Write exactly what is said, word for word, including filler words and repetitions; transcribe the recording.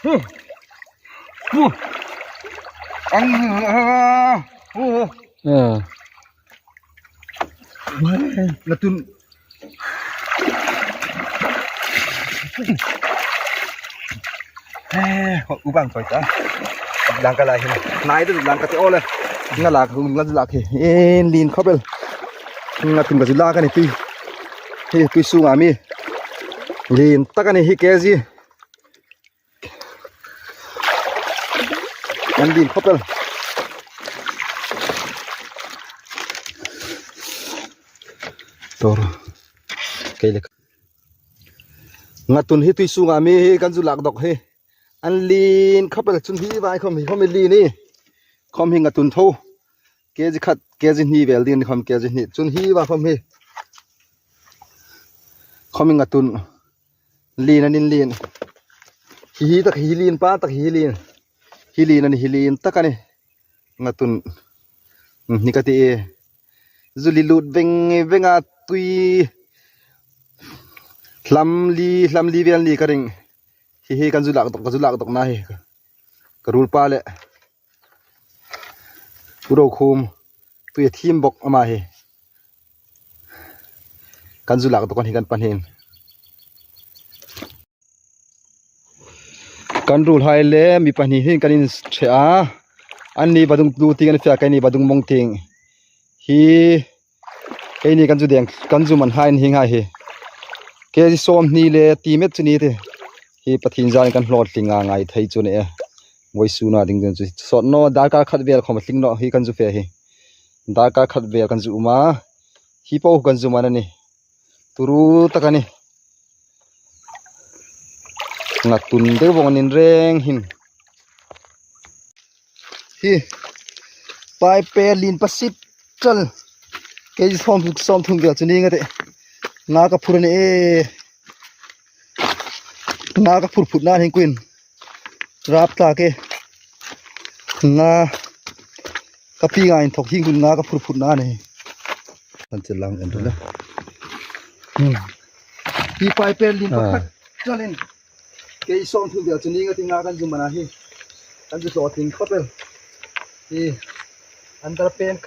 Pu. Pu. Ang. Ah. Pu. Ah. Ngatun. Eh, u bang koi ta. Lang ka lai hin. Nai du lang ka te ole. Nga lak, nga lak hi. En lien khop el. Ngatun ka zu lak a ni tui. Hi tui sunga mi. Lien tak a ni hi K G. An lien khop el. Tor. Kei le. Ngatun hi tui sunga mi hi kan zu lak dawk hi. An lien khop el chun hi vai khom hi khom hi lien ni. Khom hi ngatun tho. K G khat, K G hni vel ding ni khom K G hni. Chun hi vai khom hi. Khom hi ngatun. Lien an inlien. Hi hi tak hi lien pa tak hi lien. Hi lien a ni hi lien tak a ni. Ngatun. Hmm, ni ka ti e. Zu li lut veng veng a tui. Hlam li, hlam li vel ni ka ring. Hi hi kan zu lak dawk, ka zu lak dawk na hi. Ka ruol pa le. Pu Rokhum, tui a thim bawk ama hi. Kan zu lak dawk a ni kan pahni hin. Kan ruolhai le mi pahni hin kan inṭhe a. Anni vadung tu ti kan fe a, keini vadung mawng ting. Hi keini kan zu deng, kan zu man hai ni ngai hi. K G sawmhni le ti met chu ni ti. Hi Pathien zalin kan hlawtling a ngai thei chu ni e. Vawisuna ding chu sawt naw, darkar khat vel khom tling naw hi kan zu fe hi. Darkar khat vel kan zu um a. Hi po kan zu man a ni. Turu tak a ni. Ngatun deu vawng an inreng hin. Hi. Piper lien pasit tal. K G sawm, sawmthum vel chu ni nga te. Nga ka phur a ni e. Nga ka phur phutna hin kuin. Rap ta ke. Nga ka pi nga inthawk hin kuin nga ka phur phutna ni. Kan che lang en ru le. Hmm. Hi Piper lien pakhat talin. K G sawmthum vel chu ni nga ti nga kan zu man a hi. Kan zu hlawtling khop el. Hi. Underpant